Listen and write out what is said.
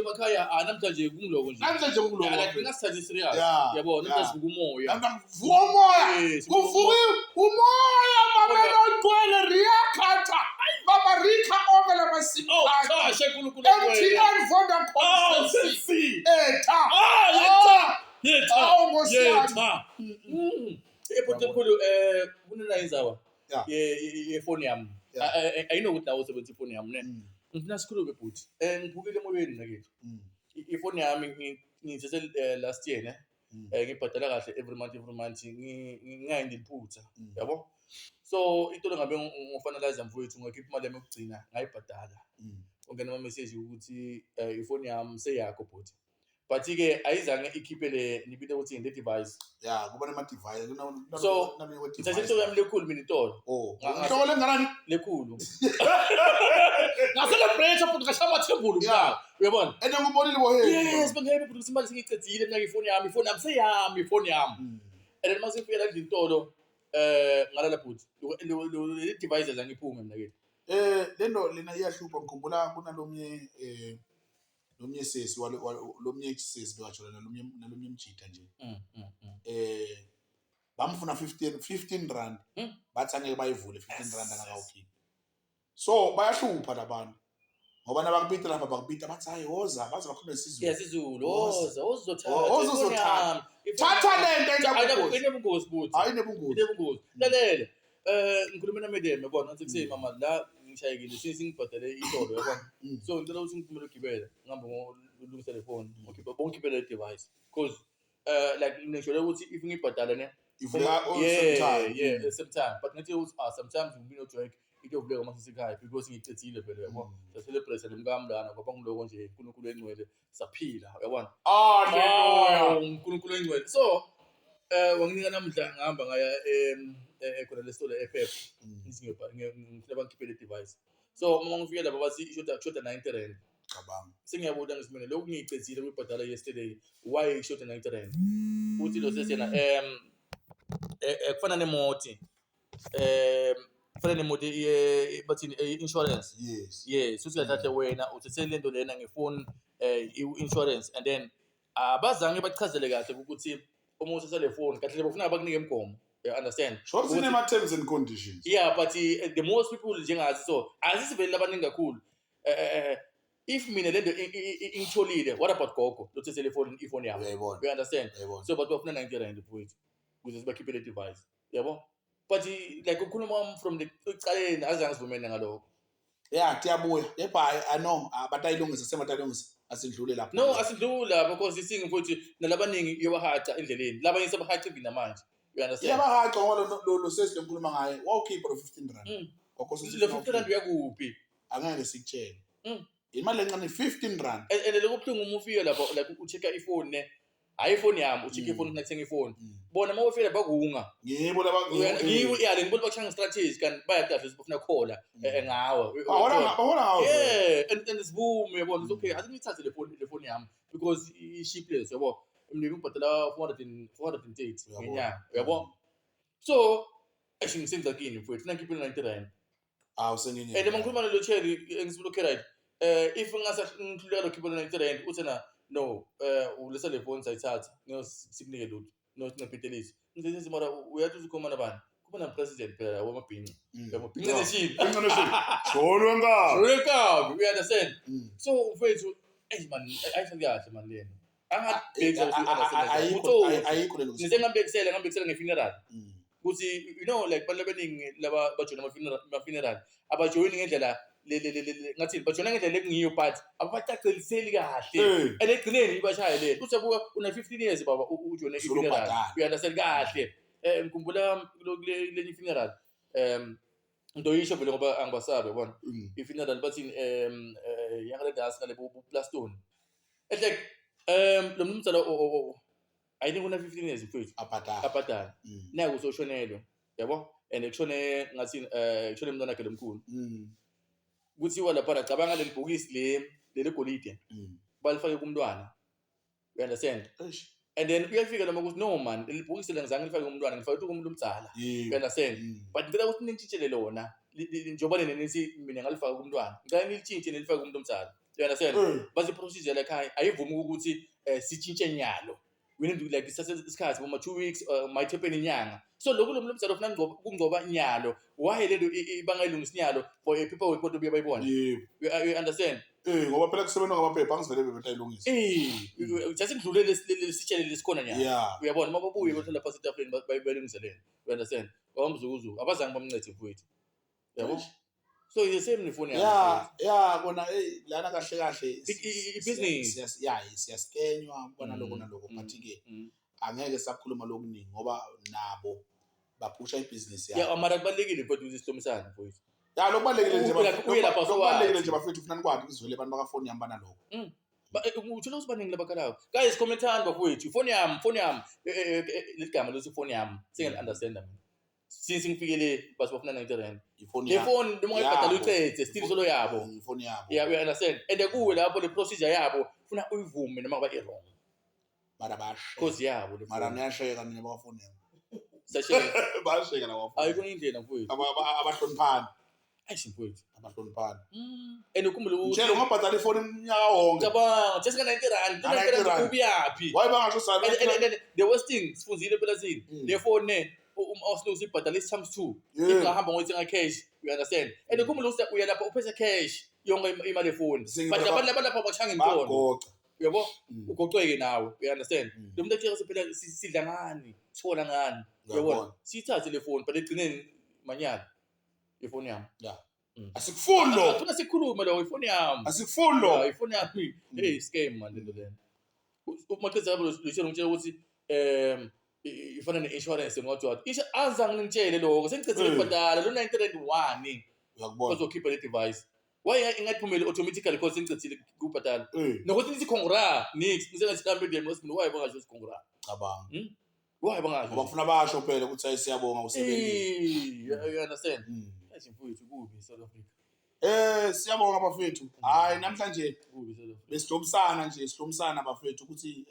emakhaya, ah, namhlanje kungiloko nje. Namhlanje Yeah, kuloko. like ningasithathi serious. Yeah, Yabo, namhlanje yeah. sivuka umoya. Namhlanje vuka umoya. Yes, sivuka Kuvuka umoya mamela ogcwele riyakhatha. Baba rikha onke lama SIM Oh, card. cha, shenkulunkulu engcwele. MTN Vodacom Oh, Cell C. C. Etha. Ah, yetha. Yetha. Awu, Nkosi yami. Yetha. Ebhuti omkhulu, kunena indzaba yefoni yami. Ayinokuthi nawe usebenzisa ifoni yami, ne. Ngifuna sikhulume, bhuti. Ngiphukile emoyeni nakithi. Ifoni yami ngiyithethe last year, ne. Ngibhadala kahle every month, every month, ngingayi ngiliphutha, yabo. So into ngabe ngofinalize, mfowethu, ngakhipha imali yami yokugcina, ngayibhadala. Ungena ama-message ukuthi ifoni yami seyakho, bhuti. But ke ayizange ikhiphe le nibite ukuthi le device. Ya, kuba nama device. So, ngithathe inhloko yami lekhulu mina itolo. Oh. Inhloko lenganani? Lekhulu. Ngacelebrate futhi, ngashaya amathembulu mina. Uyabona? And ngubonile bohe. Yes, bangeke, bhuti, ukuthi imali sengiyicedile mina, ifoni yami, ifoni yami seyami, ifoni yami. And then mase ngifika la endlini itolo, ngalala, bhuti. Le device azange iphume mina ke. Lento lena iyahlupha. Ngikhumbula kunalomnye lomnye sesi lomnye sesi bekajola nalomnye mjida nje. Bamfuna 15 rand. Bathi angeke bayivule 15 rand angakawukhiphi. So bayahlupha labantu. Ngoba nabakubita lapha, bakubita bathi, "Hayi, woza," baze bakhulume isiZulu. Yes, isiZulu. Woza. Woza, wozothatha. Oh, woza ifoni uzothatha. yami. Ifoni Thatha yami. lento ayinabungozi. Inobungozi, bhuti. Hayi, inebungozi. Inobungozi. Lalela. Ngikhuluma na madam, yabona, ngathi kuseni, "Mama, la ngishayekile, singibhadale itolo," yabona. So ngicela ukuthi ngiphume ukugibela, ngihambe ngolungisa le phone. Okay, bongikhiphele le device because like ngisho ukuthi if ngibhadala, ne, Ivuleka all same time. Yeah, at the same time. But ngathi ukuthi, ah, sometimes ngibi no joy into yovuleka uma sisekhaya because ngicethile phela, yabo. Sacelebrate nemkami lana ngoba ngiloko nje, uNkulunkulu engcwele, saphila, uyabona. Hallelujah. Oh, uNkulunkulu engcwele. So wanginika namhla, ngihamba ngaya khona le store ePep. Ngithi ngifuna bangikhiphe le device. So uma ngifika lapha bathi ishoda, kushoda R90. Cabanga. Sengiyabuza ngithi, "Mina lokhu ngiyicedzile ukuyibhadala yesterday, why ishoda R90?" Uthi lo sesiyena kufana nemoti, kufana nemoti bathini, insurance. Yes, uthi kahle kahle wena uthethe lento lena ngefoni, i-insurance, and then abazange bachazele kahle ukuthi uma uthatha le phone kahle bafuna bakunike imigomo, you understand? Sure, sinema terms and conditions. Yeah, but the most people njengathi, so azisiveli labaningi kakhulu. If mina lento ingitholile, what about gogo lothethe le phone, ifoni yami? Uyayibona. You understand? Uyayibona. So but bafuna R90, mfowethu, ukuze sibakhiphe le device, yabo. But like ukhuluma from the ekucaleni, azange sivumene ngalokho. Yeah, tiyabuya. Kepha I know batayilungisa, sebatayilungisa. Asindlule lapho. No, asidlula because isingi futhi nalabaningi iyobahaca endleleni, labanye sebahaca even namanje, you understand? Iyabahaca ngoba lo sesi lenkhuluma ngaye wawukhipha lo 15 rand. Kwakho Le R15 uyakuphi? Angeke sikutshele. Imali encane, 15 rand. And lokho kubuhlungu uma ufika lapho, like u-check-a ifoni, ne, hayi ifoni yami, u-check-a ifoni, nathenga ifoni. Bona uma ufika bakunga. Ngibo laba. Ngibo, ya, ngibona bakushaya nge-strategy kanti bayadahle, bafuna khola ngawe. Bahola ngawe. Yeah, and sibume, yabona, it's okay, ake ngithathe le phone yami because i-cheap leso, yabo. Mina ngibhadala 400 and 430 Uyabona. ngenyanga, uyabo. So eish, ngisengxakini, mfowethu, funa ngikhiphe R90. Awu, senginye. And uma ngikhuluma nalo cherry, ngisibulo, okay, right, if ngase ngihluleka lokhipha lo R90, uthi na no, ulesa le phone sayithatha, ngeke sikunike lutho, no, sinciphetelise. Ngithi, "Mara uyathi uzokhuluma nabani?" Kuba na president phela wamabhinca. Yamabhinca nation. Bhinca nation. Sholo nkabi. Welcome, you understand? Mm. So mfethu, eyi man, ayifiki kahle man lena. Angathi Ayikho, ayikho lelo. Ngise ngambekisela nge-funeral. Kuthi like abantu abaningi laba bajoyina ama-funeral, abajoyini ngendlela ngathini, bajoyina ngendlela ekungiyo, but ababacaceliseli kahle. And ekugcineni ibashaye le. Uthi yabuka una 15 years, baba, ujoyine Solo i-funeral. ubhadala. You understand kahle. Ngikhumbula kulenye i-funeral. Ngizoyisho vele ngoba angibasabi, yabona. I-funeral bathini, yakale dasi ngale bu Plaston. It's like lo mnumzana I think una 15 years, mfethu. Abhadala. Abhadala. Naku usoshonelwe, yabo, and kushone ngathini, kushone umntwana wakhe lomkhulu. Kuthiwa lapha cabanga leli bhokisi le leli golide balifake kumntwana, you understand? Eish. And then uyafika noma ukuthi, "No man, leli bhokisi la ngizange ngilifake kumntwana, ngilifake kumuntu omdala," you understand? "But ngicela ukuthi nintshintshele lona, njengoba nina nithi mina ngalifaka kumntwana, ngicela nilitshintshe nilifake kumuntu omdala." You understand? Bathi procedure la ekhaya ayivumi ukuthi sitshintshe nyalo. We need to like isathe isikhathi boma 2 weeks, might happen inyanga. So lokhu lo mzali ofuna kungcoba nyalo, why le nto bangayilungisi nyalo for a paperwork kodwa ubuye bayibone? Yebo. You understand? Ngoba phela kusebenza ngamaphepha, angizivele bebetayilungisa. Just kudlule lesitshele lesikhona nyalo. Uyabona uma babuye bathola phansi etafuleni, bayilungiselele. You understand? Bamzukuzuku abazange bamncede mfowethu. Yabo? So it's the same nefoni yami. Ya, kona hey, lana kahle kahle Ibhizinisi. Ya, siyaskenywa kona lokho nalokho, but ke angeke sakhuluma lokuningi ngoba nabo baphusha ibhizinisi yabo. Ya, mara kubalulekile kodwa ukuthi sihlomisane, mfowethu. Ya, lokubalulekile nje Uye lapha lokubalulekile sowazi. nje, bafethu, ufuna nikwazi ukuzwela abantu bakafoni yami banalokho. Uthola ukuthi baningi labakalayo. Guys, commentani bafowethu. Ifoni yami, ifoni yami. Leli gama lokuthi ifoni yami. Sengiyali-understand mina. Since ngifikele bathi bafuna 90 rand. Ifoni Le phone noma ungayibhadala yabo. ucede, still solo yabo. Ifoni yabo. Yeah, we understand. And kuwe lapho le procedure yabo funa uyivume noma kuba i-wrong. Mara bayasheka. Cause yabo le Mara phone. niyasheka nina bakafoni yami. Sasheka. Bayasheka laba Ayikho bakafoni. indlela, mfowethu. Abahloniphani. Ayish, mfowethu. Abahloniphani. And ukhumbule ukuthi Mtshele ungabhadala ifoni iminyaka wonke. Cabanga, just ka 90 rand. Nga 90 rand. Ubuyaphi? Why bangasho sana? And the worst thing, sifunzile phela sini. Le phone ne uma awusilokhu sibhadala is times 2. If ungahamba ngoyithenga cash, you understand? And ukhumbule ukuthi uya lapha uphethe cash yonke imali yefoni. But labantu laba lapha bashanga imfono. Bagoca. Uyabo? Ugoqweke nawe, you understand? Lo muntu akutshela ukuthi phela sidla ngani, sithola ngani. Uyabona? Uyabona. Siyithathe le phone, but ekugcineni manyala ifoni yami. Yeah. Asikufuni lo. Afuna sikhulume lo, ifoni yami. Asikufuni lo. Yeah, ifoni yami. Hey, scam man lento lena. Umaqhiza yabo lutshela ngitshela ukuthi ifana ne-insurance ngodwa. Isho azange ngitshele lokho, sengicedzile ukubhadala lo 931 Uyakubona. ozokhipha le device. Why ingaphumeli automatically because sengicedzile ukubhadala? Nokuthi nithi congra nix, ngisengathi mhlawumbe ndiye mina, why bangasho ukuthi congra? Cabanga. Why bangasho? Ngoba kufuna basho phela ukuthi hayi, siyabonga, usebenzile. Eh, you understand? Athi mfowethu, kubi South Africa. Siyabonga bafethu. Hayi, namhlanje Kubi South Africa. besihlomisana nje, sihlomisana bafethu ukuthi